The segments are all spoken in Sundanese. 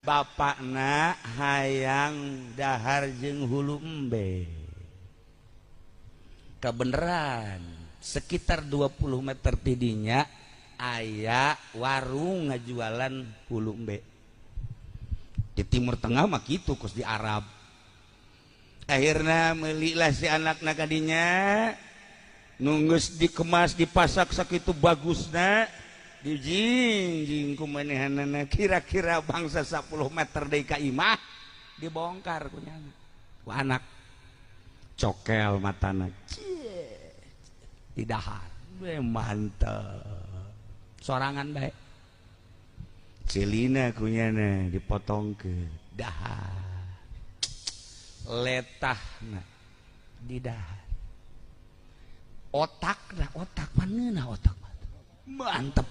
Bapakna hayang dahar jeung hulu embe. Kebeneran sekitar 20 meter tidinya aya warung ngajualan hulu embe. Di Timur Tengah mah kitu kos di Arab. Akhirna melilah si anakna kadinya nunggus dikemas dipasak sakitu bagusna dijingjing ku manehanana kira-kira bangsa 10 meter deui ka imah dibongkar ku nyana ku anak cokel matana didahar we mantep sorangan bae celina ku nyana dipotongkeun dahar letahna didahar otakna otak paneunah otak mantep.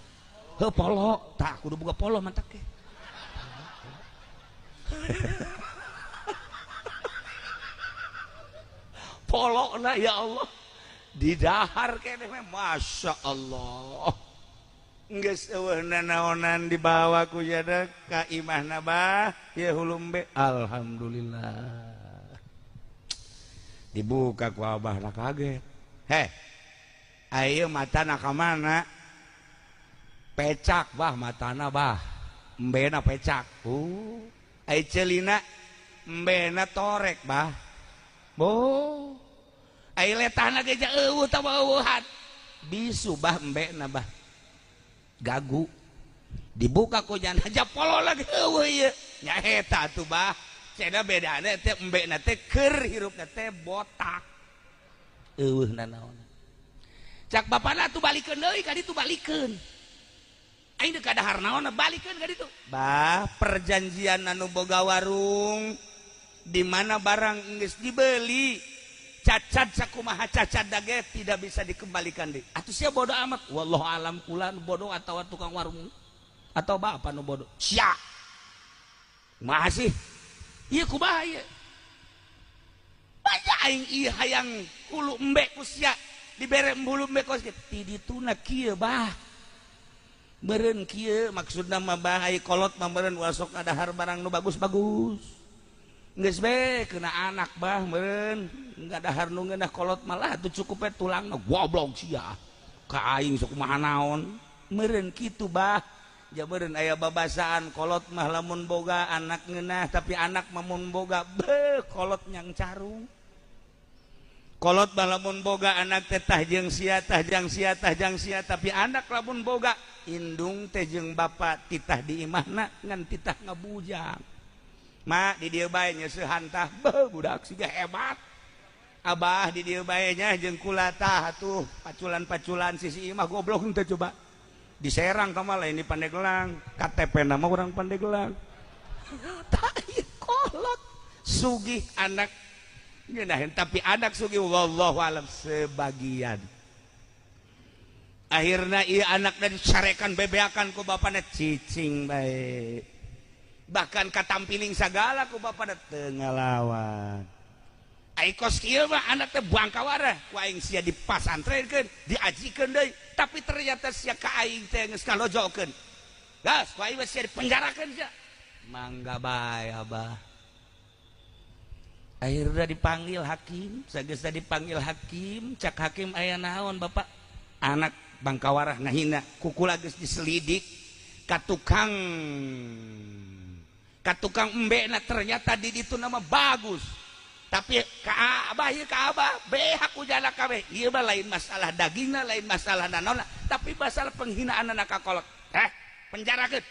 Heuh polo, tak kudu boga polo mantak ge. Polona ya Allah didahar keneh Masya Allah. Geus eueuh nanaonan dibawa ku jada ka imahna bah ieu hulumbe alhamdulillah. Dibuka ku abahna kaget. Heh. Ayeuna matana ka mana? Pecak bah matana bah embena pecak ai celina embena torek bah bo ai letahna ge eueuh tah eueuhan bisu bah embena bah gagu dibuka ku jana japolo lagi eueuh ieu nya eta atuh bah cenah bedana teh embena teh keur hirupna teh botak eueuh nanaon cak bapana atuh balikeun deui ka ditu balikeun aing deuk kadahar naon balikeun ka ditu. Bah, perjanjian anu boga warung di mana barang geus dibeli cacat sakumaha cacat dage tidak bisa dikembalikan deui. Atuh sia bodoh amat. Wallahu alam kula nu bodoh atawa tukang warung atau bapak nu bodoh. Sia. Kumaha sih? Ieu kumaha ieu? Banyak aing ieu hayang hulu embe ku sia dibere hulu embe kos kieu. Ti dituna kieu bah. Meureun kieu maksudna mah bah ai kolot mah meureun wasok dahar barang nu bagus-bagus. Geus be kena anak bah meureun ngadahar nu ngeunah kolot malah atuh cukup we tulangna goblok sia. Ka aing sok kumaha naon. Meureun kitu bah. Ja meureun aya babasaan kolot mah lamun boga anak ngeunah tapi anak mah mun boga beuh kolot nyang carung. Kolot mah lamun boga anak teh tah jeung sia tah jang sia tah jang sia tapi anak lamun boga indung teh jeung bapa titah di imahna ngan titah ngabujang. Ma di dieu bae nyeusehan tah beuh budak siga hebat. Abah di dieu bae nya jeung kula tah atuh paculan-paculan sisi imah goblok teh coba. Diserang ka mah lain di Pandeglang, KTP na mah urang Pandeglang. Tah ieu kolot sugih anak ngeunaheun tapi anak sugih wallahu alam sebagian. Akhirna ieu anakna dicarekan bebeakan ku bapana cicing bae. Bahkan katampiling sagala ku bapana teu ngalawan. Ai kos kieu mah anak teh bangkawarah ku aing sia dipasantrenkeun, diajikeun deui, tapi ternyata sia ka aing teh geus kalojokeun. Gas ku aing mah sia dipenjarakeun sia. Mangga bae abah. Akhirna dipanggil hakim, sageusna dipanggil hakim, cak hakim aya naon bapak? Anak bangkawarah ngahina kukula geus diselidik ka tukang embena ternyata di ditu nama bagus tapi ka abah ieu ka abah beak ujana kabeh ieu mah lain masalah dagingna lain masalah nanaonna tapi masalah penghinaan anak ka kolot penjarakeun.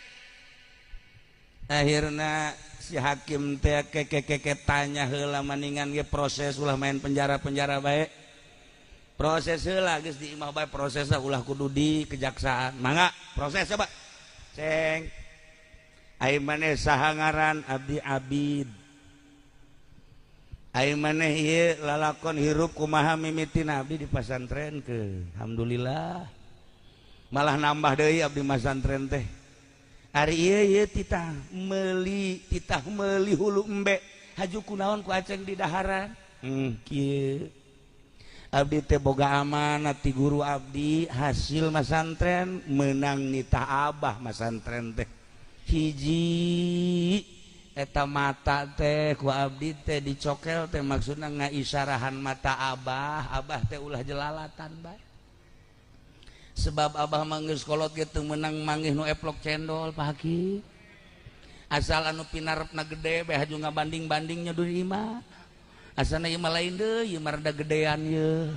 Akhirna si hakim teh keke tanya heula maningan ge proses ulah main penjara-penjara bae. Proses heula geus di imah bae prosesna ulah kudu di kejaksaan. Mangga proses coba. Ceng. Ai maneh saha ngaran abdi Abid. Ai maneh ieu lalakon hirup kumaha mimitina abdi di pasantrenkeun. Alhamdulillah. Malah nambah deui abdi masantren teh. Ari ieu ieu titah meuli hulu embe. Haju kunaon ku aceng di daharan? Kieu. Abdi teh boga amanat ti guru abdi hasil masantren menang nitah abah masantren teh hiji Eta mata teh ku abdi teh dicokel teh maksudna ngaisyarahan mata abah, abah teh ulah jelalatan bae. Sebab abah mah geus kolot ge teu meunang manggih nu eplok cendol, Pak Hakim. Asal anu pinarepna gede bae haju ngabanding-bandingnya di imah. Asana ieu mah lain deui, ieu mah rada gedean ye.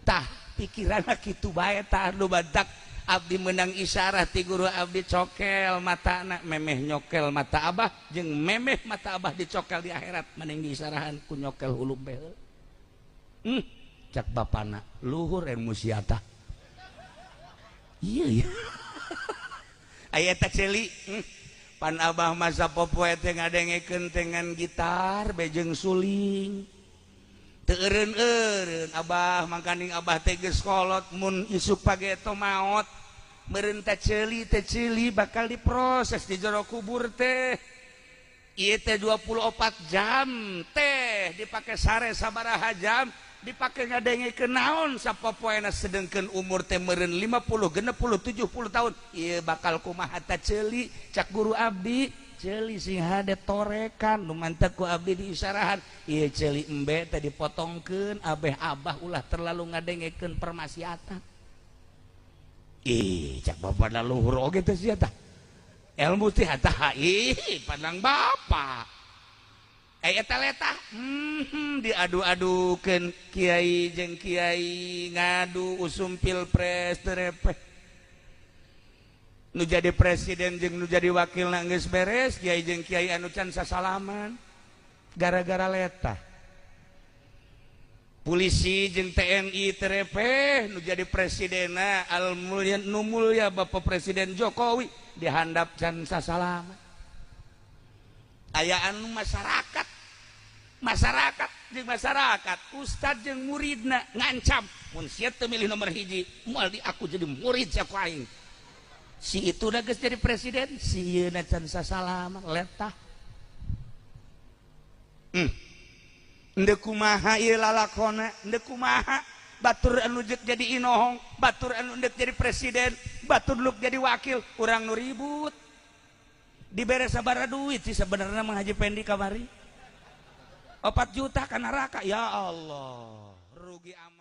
Tah, pikiranna kitu bae tah nu badak abdi menang isyarah ti guru abdi cokel matana, memeh nyokel mata abah jeung memeh mata abah dicokel di akhirat mending diisyarahan ku nyokel hulu bae. Cak bapana luhur ilmu sia tah. Iya ya. Aya eta ceuli. Pan abah masa popoe teh ngadengekeun dengan gitar bejeng suling. Teu eureun-eureun abah mangkaning abah teh geus kolot mun isuk pageto maot. Meureun teh ceuli bakal diproses di jero kubur teh. Ieu teh 24 jam teh dipake sare sabaraha jam dipake ngadengekeun naon sapopoena sedengkeun umur teh meureun 50, 60, 70 tahun. Ieu bakal kumaha ta ceuli cak guru abdi. Ceuli sing hade torekan nu mantep ku abdi diisyarahan. Ieu ceuli embe teh dipotongkeun abeh abah ulah terlalu ngadengekeun permaksiatan. Ih, cak bapak da luhur oge teh sia tah. Ilmu teh tah ih pandang bapak. Eta letah diadu-adukeun kiai jeung kiai ngadu usum pilpres terepeh. Nu jadi presiden jeung nu jadi wakilna geus beres, kiai jeung kiai anu can sasalaman gara-gara letah. Polisi jeung TNI terepeh, nu jadi presidenna al mulya nu mulya Bapak Presiden Jokowi dihandap can sasalaman. Aya anu masyarakat, masyarakat jeung masyarakat, ustad jeung muridna ngancam mun sia teu milih nomor hiji moal di aku jadi murid sia ku aing. Si itu udah geus jadi presiden, si ieu na can sasalaman letah. Endeu kumaha ieu lalakona, endeu kumaha batur anu jeung jadi inohong, batur anu endek jadi presiden, batur nu jadi wakil, urang nu ribut. Dibere sabaraha duit sih sebenarnya Mang Haji Pendi kamari? 4 juta ka neraka, ya Allah, rugi amat.